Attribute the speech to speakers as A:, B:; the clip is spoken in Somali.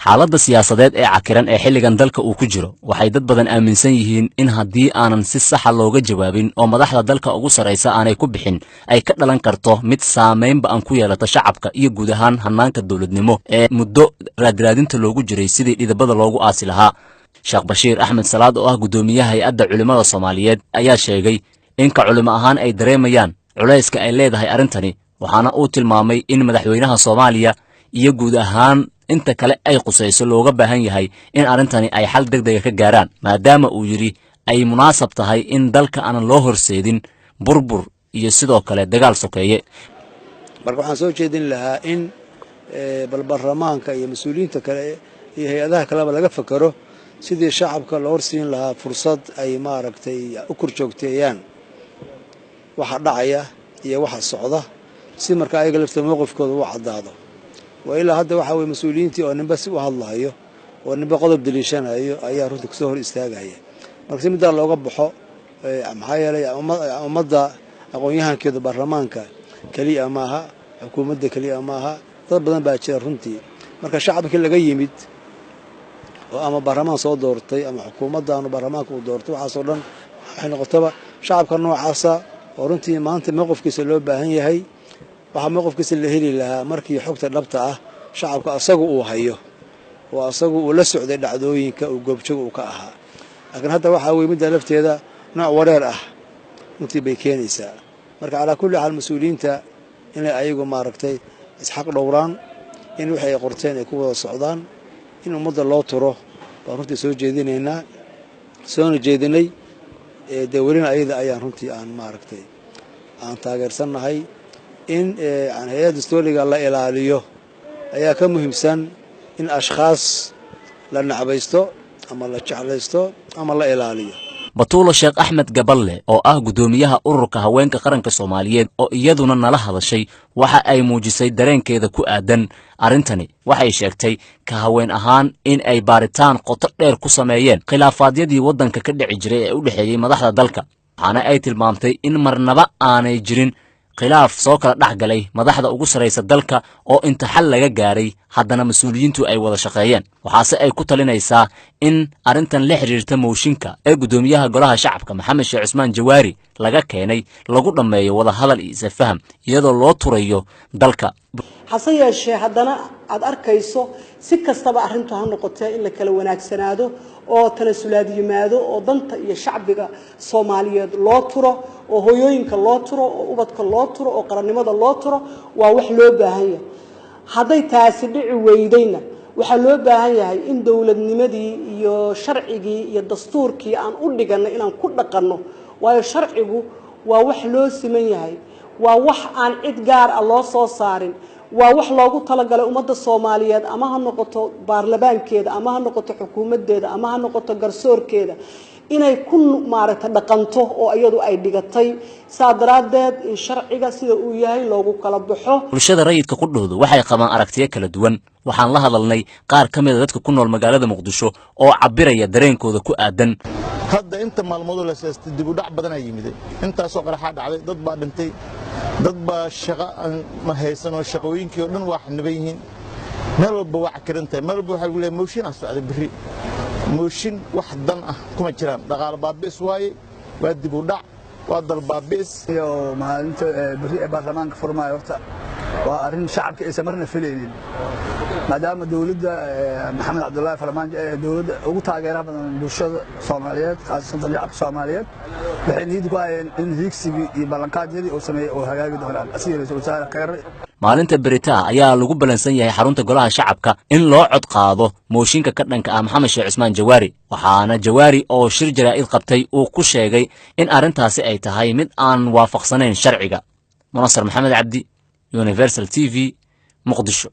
A: Xaaladda siyaasadeed ee cakiran ee xilligan dalka uu ku jiro, waxay dad badan aaminsan yihiin in haddii aanan si saxa looga jawaabin oo madaxda dalka ugu sarraysa aanay ku bixin, ay ka dhalan karto mid saamaynba aan ku yeelata shacabka iyo guud ahaan hannaanka dowladnimo ee muddo raadraadinta loogu jiray sidii dhidibada loogu aasi lahaa. Sheekh Bashiir Axmed Salaad, oo ah guddoomiyaha Hay-adda Culimmada Soomaaliyeed, ayaa sheegay in ka culimo ahaan ay dareemayaan culayska ay leedahay arrintani, waxaana uu tilmaamay in madaxweynaha Soomaaliya iyo guud ahaan inta kale ay qusayso looga baahan yahay in arrintani ay xal deg dega ka gaaraan, maadaama uu yidhi ay munaasab tahay in dalka aanan loo horseedin burbur iyo sidoo kale dagaal sokeeye.
B: Marka waxaan soo jeedin lahaa in bal baarlamaanka iyo mas-uuliyiinta kale iyo hay-adaha kaleba laga fakero sidii shacabka loo horsiin lahaa fursad ay maaragtay u korjoogteeyaan waxa dhacaya iyo waxa socda, si marka ayaga lafta mowqifkooda u caddaado. Waa ilaa hadda waxaa weye mas-uuliyiintii oo ninba si u hadlahayo oo ninba qodob daliishanayo ayaa runtii kusoo hor istaagaya. Marka si middaa looga baxo, maxaa yeelay ummadda aqoon-yahankeedu baarlamaanka keliya maaha, xukuumadda keliya maaha, dad badan baa jira runtii. Marka shacabkii laga yimid oo ama baarlamaan soo doortay ama xukuumaddaanu baarlamaanka uu doortay, waxaasoo dhan waxay noqotaba shacabka noocaasa oo runtii maanta mowqifkiisa loo baahan yahay. Waxaa mowqifkiisa la heli lahaa markii xogta dhabta ah shacabka asagu uu hayo oo asagu uu la socday dhacdooyinka, uu goobjoog uu ka ahaa. Laakiin hadda waxaa weye midda lafteeda nooc wareer ah runtii bay keenaysaa. Marka calaa kulli xaal, mas-uuliyiinta inay ayagu maaragtay isxaq dhowraan, in wixii ay qorteen ay ku wada socdaan, in ummadda loo turo baan runtii soo jeedinaynaa, soona jeedinay. Dee welina ayada ayaan runtii aan maaragtay aan taageersannahay. In hay-adda dastuuriga la ilaaliyo ayaa ka muhiimsan in ashkhaas la nacbaysto ama la jeclaysto ama la ilaaliyo.
A: Batuulo Sheekh Axmed Gaballe, oo ah guddoomiyaha Ururka Haweenka Qaranka Soomaaliyeed, oo iyaduna nala hadashay, waxa ay muujisay dareenkeeda ku aadan arrintani. Waxay sheegtay ka haween ahaan in ay baaritaan qoto dheer ku sameeyeen khilaafaadyadii waddanka ka dhici jiray ee u dhexeeyey madaxda dalka, waxaana ay tilmaamtay in marnaba aanay jirin khilaaf soo kala dhex galay madaxda ugu sarraysa dalka oo inta xal laga gaaray haddana mas-uuliyiintu ay wada shaqeeyeen. Waxaase ay ku talinaysaa in arrintan la xidhiirta mooshinka ee guddoomiyaha Golaha Shacabka Maxamed Sheekh Cusmaan Jawaari laga keenay lagu dhammeeyo wada hadal iyo isafaham, iyadoo loo turayo dalka.
C: Hase yeeshee haddana aada arkayso, si kastaba arrintu ha noqotee, in la kala wanaagsanaado oo tanasulaad yimaado oo danta iyo shacbiga Soomaaliyeed loo turo oo hooyooyinka loo turo oo ubadka loo turo oo qarannimada loo turo, waa wax loo baahan yahay. Hadday taasi dhici weydayna, waxaa loo baahan yahay in dowladnimadii iyo sharcigii iyo dastuurkii aan u dhiganay inaan ku dhaqanno, waayo sharcigu waa wax loo siman yahay, waa wax aan cid gaar ah loo soo saarin, waa wax loogu talagalay ummadda Soomaaliyeed, ama ha noqoto baarlamaankeeda, ama ha noqoto xukuumaddeeda, ama ha noqoto garsoorkeeda, inay ku maaragtay dhaqanto oo iyadu ay dhigatay. Saa daraaddeed in sharciga sida uu yahay loogu kala baxo.
A: Bulshada rayidka qudhoodu waxay qabaan aragtiyo kala duwan. Waxaan la hadalnay qaar ka mida dadka ku nool magaalada Muqdisho oo cabbiraya dareenkooda ku aadan.
D: Hadda inta maalmoodoo la seestay, dib u dhac badanaa yimiday, intaasoo qaraxaa dhacday, dad baa dhintay, dad baa shaqo aan ma haysan oo shaqooyinkii oo dhan waa xaniban yihiin. Meel walba waa cakiran tahay. Meel walba waxaa lagu leeyahay mooshin aa socday berri. Mooshin wax dan ah kuma jiraan. Dhaqaale baabi'is waaye, waa dib u dhac, waa dal baabi'is.
E: Iyo maalinta berri ee baarlamaanka furmaayo, horta waa arrin shacabka aysan marna filaynin, maadaama dowladda Maxamed Cabdullaahi Farmaajo ee dowladda ugu taageeraha badan bulshada Soomaaliyeed, khaasatan shacabka Soomaaliyeed. Waxay niyadda ku hayeen in hiigsigii iyo ballanqaadyadii uu sameeyey oo hagaagi doonaan asiga Ra'iisul Wasaare Kheyre.
A: Maalinta berita ayaa lagu ballansan yahay xarunta Golaha Shacabka in loo cod qaado mooshinka ka dhanka ah Maxamed Sheekh Cusmaan Jawaari, waxaana Jawaari oo shir jaraa'id qabtay uu ku sheegay in arrintaasi ay tahay mid aan waafaqsanayn sharciga. Munasar Maxamed Cabdi, Universal TV, Muqdisho.